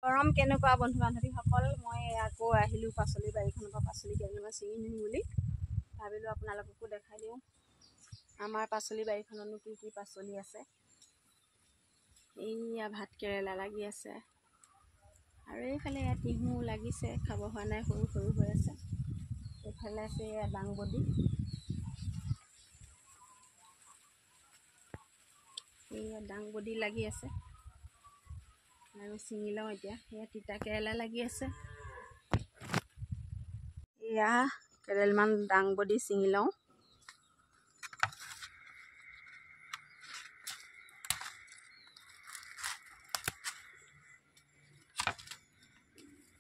গৰম কেনেকুৱা বন্ধু বান্ধৱীসকল, মই আকৌ আহিলোঁ পাচলি বাৰীখনৰ পৰা পাচলি কেইডালমান ছিঙি নিম বুলি ভাবিলোঁ, আপোনালোককো দেখাই দিওঁ আমাৰ পাচলি বাৰীখননো কি কি পাচলি আছে। এইয়া ভাত কেৰেলা লাগি আছে আৰু এইফালে এয়া তিহু লাগিছে, খাব হোৱা নাই, সৰু সৰু হৈ আছে। এইফালে আছে এয়া দাংবডি, এইয়া দাংবডি লাগি আছে আৰু ছিঙি লওঁ এতিয়া। এয়া তিতা কেৰেলা লাগি আছে, এয়া কেৰেলমান দাংবডি ছিঙি লওঁ।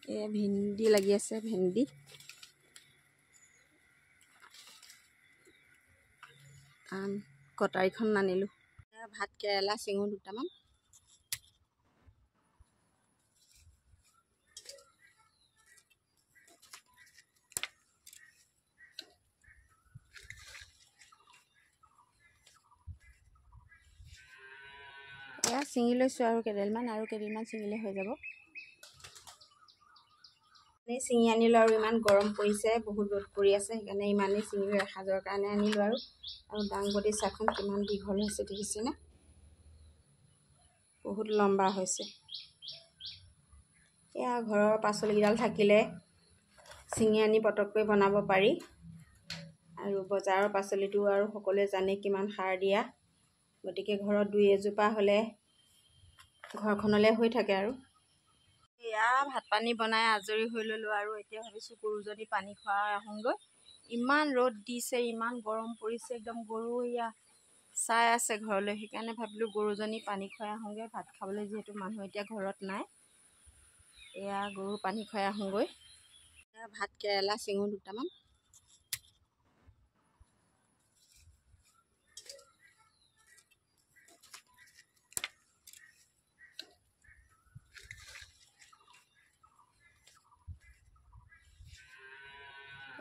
এয়া ভেন্দি লাগি আছে, ভেন্দি আন কটাৰীখন নানিলোঁ। ভাত কেৰেলা ছিঙো দুটামান। এয়া ছিঙি লৈছোঁ আৰু কেইডালমান, আৰু কেইডালমান ছিঙিলে হৈ যাব। এনেই ছিঙি আনিলোঁ আৰু ইমান গৰম পৰিছে, বহুত ৰ'দ পৰি আছে, সেইকাৰণে ইমানেই ছিঙিলোঁ, এসাঁজৰ কাৰণে আনিলোঁ। আৰু আৰু দাংবডি চাকখন কিমান দীঘল হৈছে দেখিছেনে, বহুত লম্বা হৈছে। এয়া ঘৰৰ পাচলিকেইডাল থাকিলে ছিঙি আনি পটককৈ বনাব পাৰি। আৰু বজাৰৰ পাচলিটো আৰু সকলোৱে জানে কিমান সাৰ দিয়া, গতিকে ঘৰত দুই এজোপা হ'লে ঘৰখনলৈ হৈ থাকে। আৰু এয়া ভাত পানী বনাই আজৰি হৈ ল'লোঁ আৰু এতিয়া ভাবিছোঁ গৰুজনী পানী খুৱাই আহোঁগৈ। ইমান ৰ'দ দিছে, ইমান গৰম পৰিছে, একদম গৰু এয়া চাই আছে ঘৰলৈ, সেইকাৰণে ভাবিলোঁ গৰুজনী পানী খুৱাই আহোঁগৈ। ভাত খাবলৈ যিহেতু মানুহ এতিয়া ঘৰত নাই, এয়া গৰু পানী খুৱাই আহোঁগৈ। ভাত কেৰেলা ছিঙো দুটামান।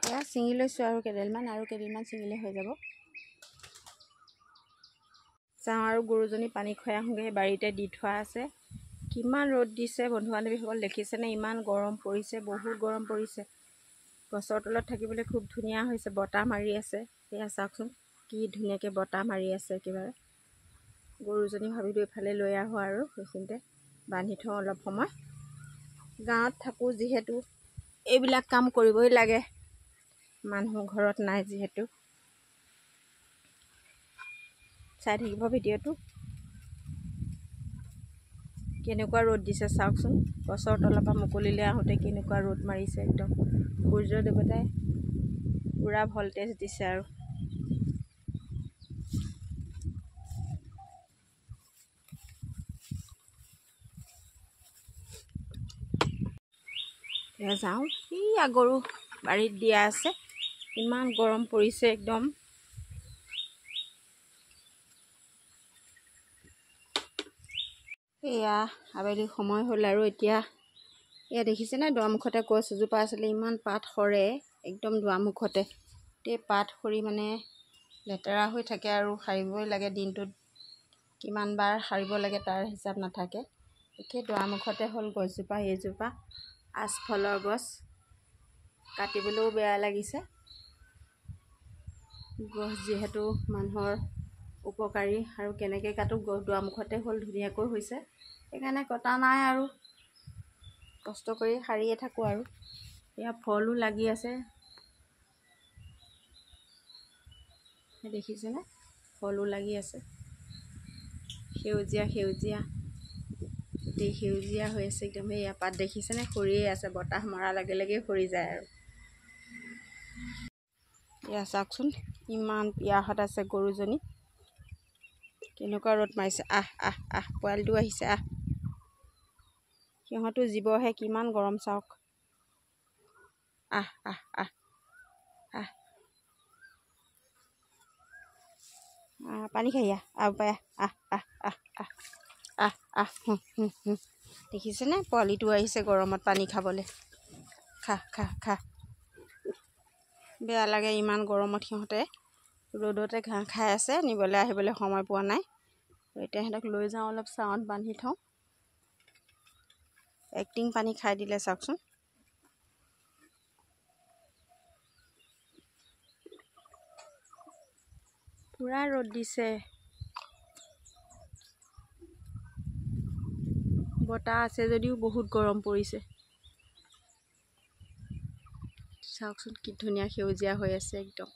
এয়া ছিঙি লৈছোঁ আৰু কেইডালমান, আৰু কেইডালমান ছিঙিলে হৈ যাব। যাওঁ আৰু গৰুজনী পানী খুৱাই আহোঁগৈ, বাৰীতে দি থোৱা আছে। কিমান ৰ'দ দিছে বন্ধু বান্ধৱীসকল দেখিছেনে, ইমান গৰম পৰিছে, বহুত গৰম পৰিছে। গছৰ তলত থাকিবলৈ খুব ধুনীয়া হৈছে, বতাহ মাৰি আছে। এয়া চাওকচোন কি ধুনীয়াকৈ বতাহ মাৰি আছে একেবাৰে। গৰুজনী ভাবিলোঁ এইফালে লৈ আহোঁ আৰু সেইখিনিতে বান্ধি থওঁ অলপ সময়। গাঁৱত থাকোঁ যিহেতু এইবিলাক কাম কৰিবই লাগে, মানুহ ঘৰত নাই যিহেতু। চাই থাকিব ভিডিঅ'টো, কেনেকুৱা ৰ'দ দিছে চাওকচোন। গছৰ তলৰ পৰা মুকলিলৈ আহোঁতে কেনেকুৱা ৰ'দ মাৰিছে, একদম সূৰ্য দেৱতাই পূৰা ভল্টেজ দিছে। আৰু এতিয়া যাওঁ, এইয়া গৰু বাৰীত দিয়া আছে, ইমান গৰম পৰিছে একদম। এয়া আবেলি সময় হ'ল আৰু এতিয়া এয়া দেখিছেনে দুৱাৰমুখতে গছ এজোপা আছিলে, ইমান পাত সৰে একদম দুৱাৰমুখতে, গোটেই পাত সৰি মানে লেতেৰা হৈ থাকে আৰু সাৰিবই লাগে দিনটোত কিমান বাৰ সাৰিব লাগে তাৰ হিচাপ নাথাকে। একে দুৱাৰমুখতে হ'ল গছজোপা, এইজোপা আচফলৰ গছ, কাটিবলৈও বেয়া লাগিছে। গছ যিহেতু মানুহৰ উপকাৰী আৰু কেনেকৈ কাটো, গছ দুৱাৰমুখতে হ'ল, ধুনীয়াকৈ হৈছে, সেইকাৰণে কটা নাই আৰু কষ্ট কৰি সাৰিয়ে থাকোঁ। আৰু এয়া ফলো লাগি আছে দেখিছেনে, ফলো লাগি আছে, সেউজীয়া সেউজীয়া গোটেই সেউজীয়া হৈ আছে একদম। এয়া পাত দেখিছেনে সৰিয়ে আছে, বতাহ মৰাৰ লগে লগে সৰি যায়। আৰু এয়া চাওকচোন ইমান পিয়াহত আছে গৰুজনী, কেনেকুৱা ৰ'দ মাৰিছে। আহ আহ আহ, পোৱালিটো আহিছে, আহ। সিহঁতো জীৱহে, কিমান গৰম চাওক। আহ আহ আহ আহ আহ, পানী খাই আহ, আহ পাই আহ আহ আহ আহ আহ আহ হুম হুম হুম। দেখিছেনে পোৱালিটো আহিছে গৰমত পানী খাবলৈ। খা খা খা। বেয়া লাগে ইমান গৰমত সিহঁতে ৰ'দতে ঘাঁহ খাই আছে, নিবলৈ আহিবলৈ সময় পোৱা নাই। এতিয়া সিহঁতক লৈ যাওঁ, অলপ ছাঁত বান্ধি থওঁ। একটিং পানী খাই দিলে চাওকচোন। পূৰা ৰ'দ দিছে, বতাহ আছে যদিও বহুত গৰম পৰিছে। চাওকচোন কি ধুনীয়া সেউজীয়া হৈ আছে একদম।